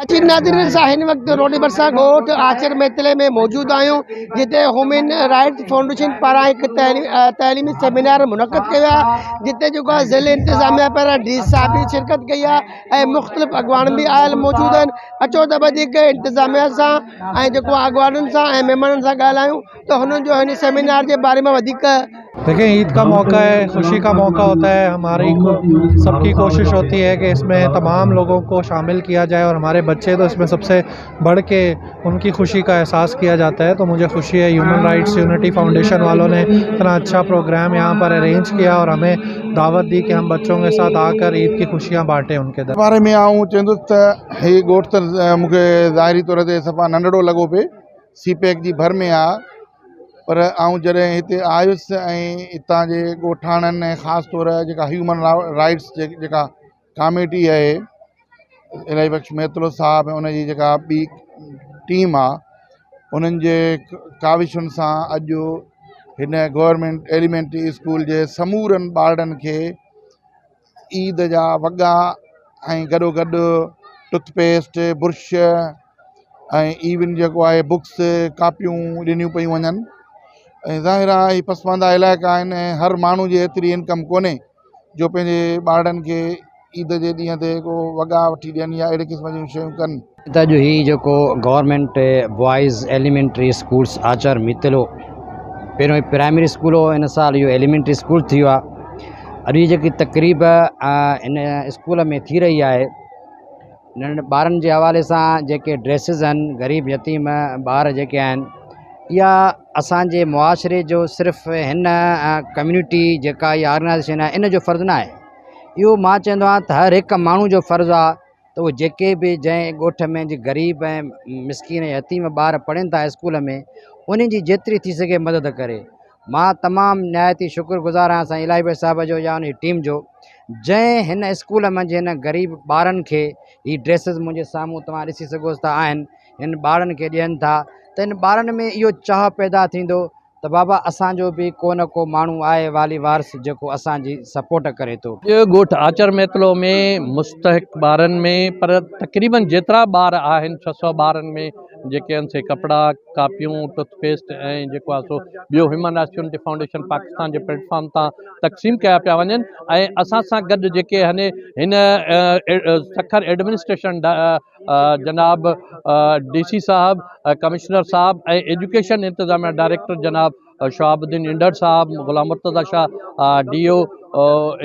جي ناظرين اسان هن وقت روڊ ڀرسان ڳوٺ آچر ميتلي ۾ موجود آهيون جتي هيومن رائٽس فائونڊيشن پاران هڪ تعليمي سيمينار منعقد ڪيو ويو آهي جتي جيڪو آهي ضلعي انتظاميا پاران ڊي صاحب به شرڪت ڪئي آهي ۽ مختلف اڳواڻ به آيل موجود آهن اچو ته وڌيڪ انتظاميا سان ۽ جيڪو اڳواڻن سان ۽ مهمانن سان ڳالهايون ته هنن جو هن سيمينار جي باري ۾ وڌيڪ देखें ईद का मौका है, खुशी का मौका होता है। हमारी सबकी कोशिश होती है कि इसमें तमाम लोगों को शामिल किया जाए और हमारे बच्चे तो इसमें सबसे बढ़ के उनकी खुशी का एहसास किया जाता है। तो मुझे खुशी है, ह्यूमन राइट्स यूनिटी फाउंडेशन वालों ने इतना अच्छा प्रोग्राम यहाँ पर अरेंज किया और हमें दावत दी कि हम बच्चों के साथ आकर ईद की खुशियाँ बांटें उनके दर बारे में आऊँ चवंदुसि त हे ॻोठ त मूंखे ज़ाहिरी तौर ते सफ़ा नंढड़ो लॻो पिए, सी पैक जी भर में आहे। पर आऊँ जॾहिं हिते आयुसि ऐं हितां जे ॻोठाणनि ऐं ख़ासि तौर जेका ह्यूमन राइट्स जेका कमेटी आहे, इलाही बख़्श मेतलो साहिबु ऐं उनजी जेका ॿी टीम आहे, उन्हनि जे काविशुनि सां अॼु हिन गवर्नमेंट एलिमेंट्री स्कूल जे समूरनि ॿारनि खे ईद जा वॻा ऐं गॾो गॾु टूथपेस्ट, बुरश ऐं इवन जेको आहे बुक्स, कापियूं ॾिनियूं पयूं वञनि। ऐं ज़ाहिर आहे, हीअ पसमानदा इलाइक़ा आहिनि ऐं हर माण्हू जी एतिरी इनकम कोन्हे जो पंहिंजे ॿारनि खे ईद जे ॾींहं ते को वॻा वठी ॾियनि या अहिड़े क़िस्म जूं शयूं कनि। त अॼु हीउ जेको गवर्नमेंट बॉयज़ एलिमेंट्री स्कूल्स आचर मितलो, पहिरियों प्राइमरी स्कूल हो, हिन साल इहो एलिमेंट्री स्कूल थी वियो आहे। अॼु हीअ जेकी तक़रीब हिन स्कूल में थी रही आहे, नंढनि ॿारनि जे हवाले सां जेके ड्रेसिस आहिनि, ग़रीब यतीम ॿार जेके आहिनि, इहा असांजे मुआशिरे जो, सिर्फ़ु हिन कम्यूनिटी जेका इहा ऑर्गेनाइज़ेशन आहे, इन जो फ़र्ज़ु न आहे। इहो मां चवंदो आहियां त हर हिकु माण्हू जो फ़र्ज़ु आहे त उहे जेके बि जंहिं ॻोठ में जी ग़रीब ऐं मिसकीन यतीम ॿार पढ़नि था स्कूल में, उन्हनि जी जेतिरी थी सघे मदद करे। मां तमामु निहायत ई शुक्रगुज़ार आहियां साईं इलाही बख़्श साहिब जो या उन जी टीम जो, जंहिं हिन स्कूल मंझि हिन ग़रीब ॿारनि खे हीअ ड्रेसिस, मुंहिंजे साम्हूं तव्हां ॾिसी सघो था आहिनि, हिन ॿारनि खे ॾियनि था त हिन ॿारनि में इहो चाह पैदा थींदो त बाबा, असांजो बि को न को माण्हू आहे वाली वारिस, जेको असांजी सपोर्ट करे थो। अॼु ॻोठ आचर मेतलो में मुस्तहिक ॿारनि में, पर तक़रीबन जेतिरा ॿार आहिनि, 600 ॿारनि में जेके आहिनि से कपिड़ा, कापियूं, टूथपेस्ट ऐं जेको आहे सो ॿियो human rights unity foundation Pakistan जे प्लेटफॉर्म तां तक़सीम कया पिया वञनि। ऐं असां सां गॾु जेके आहिनि हिन सखर एडमिनिस्ट्रेशन, जनाब डी सी साहब, कमिश्नर साहब ऐं एजुकेशन इंतज़ामिया डायरेक्टर जनाब शहाबुद्दीन इंडर साहब, Ghulam Murtaza Shah D O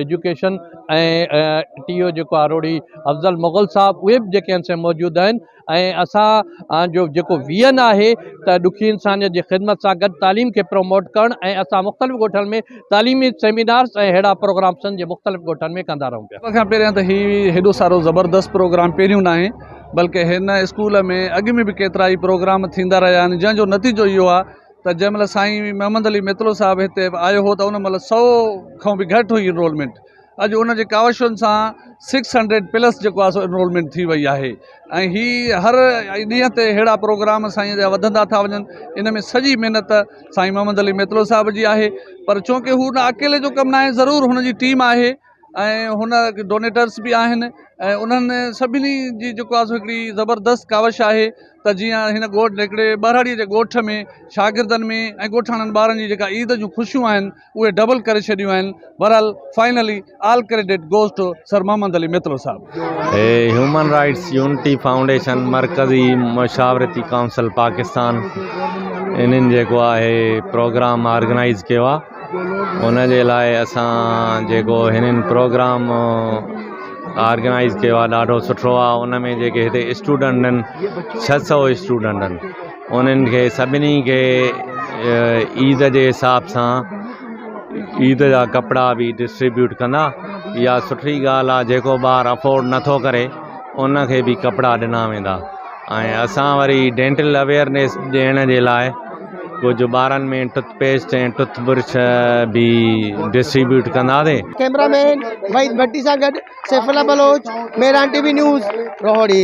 education ऐं टी ओ जेको आहे रोड़ी अफ़ज़ल मुग़ल साहब, उहे बि जेके आहिनि से मौजूदु आहिनि। ऐं असां जो जेको वियन आहे त ॾुखी इंसानियत जी ख़िदमत सां गॾु तालीम खे प्रमोट करणु ऐं असां मुख़्तलिफ़ ॻोठनि में तालीमी सेमिनार्स ऐं अहिड़ा प्रोग्राम्स जे मुख़्तलिफ़ ॻोठनि में कंदा रहूं पिया। सभ खां पहिरियां त हीउ हेॾो सारो ज़बरदस्त प्रोग्राम पहिरियों न आहे, बल्कि हिन स्कूल में अॻु में बि केतिरा ई प्रोग्राम थींदा रहिया आहिनि, जंहिंजो नतीजो इहो आहे त जंहिं महिल साईं मोहम्मद अली मितलो साहिबु हिते आयो हो त उन महिल 100 खां बि घटि हुई इनरोलमेंट। अॼु उन जे काविशुनि सां 600 प्लस जेको आहे सो इनरोलमेंट थी वई आहे ऐं हीउ हर ॾींहं ते अहिड़ा प्रोग्राम साईं जा वधंदा था वञनि। इन में सॼी महिनत साईं मोहम्मद अली मितलो साहिब जी आहे, पर चूंकि हू न अकेले जो कमु न आहे, ज़रूरु हुन जी टीम आहे ऐं हुन डोनेटर्स बि आहिनि ऐं उन्हनि सभिनी जी जेको आहे सो हिकिड़ी ज़बरदस्त काविश आहे त जीअं हिन ॻोठ, हिकिड़े ॿहराड़ीअ जे ॻोठ में शागिर्दनि में ऐं ॻोठाणनि ॿारनि जी जेका ईद जूं ख़ुशियूं आहिनि, उहे डबल करे छॾियूं आहिनि। बहरहाल, finally all credit goes to sir Mohammad Ali Mitlo साहब। ह्यूमन राइट्स यूनिटी फाउंडेशन, मरकज़ी मुशावरती काउंसिल पाकिस्तान, इन्हनि जेको आहे प्रोग्राम ऑर्गेनाइज़ कयो आहे, उन जे लाइ असां जेको हिननि प्रोग्राम ऑर्गेनाइज़ कयो आहे, ॾाढो सुठो आहे। उन में जेके हिते स्टूडेंट आहिनि, 600 स्टूडेंट आहिनि, उन्हनि खे सभिनी खे ईद जे हिसाब सां ईद जा कपिड़ा बि डिस्ट्रीब्यूट कंदा। इहा सुठी ॻाल्हि आहे, जेको ॿार अफोर्ड नथो करे, उनखे बि कपिड़ा ॾिना वेंदा। ऐं असां वरी डेंटल अवेयरनेस ॾियण जे लाइ कुझु ॿारनि में टूथपेस्ट ऐं टूथ ब्रश बि डिस्ट्रीब्यूट कंदासीं। कैमरामैन वहीद भट्टी सां गॾु सैफुल्ला बलोच, मेहरान टीवी न्यूज़, रोहड़ी।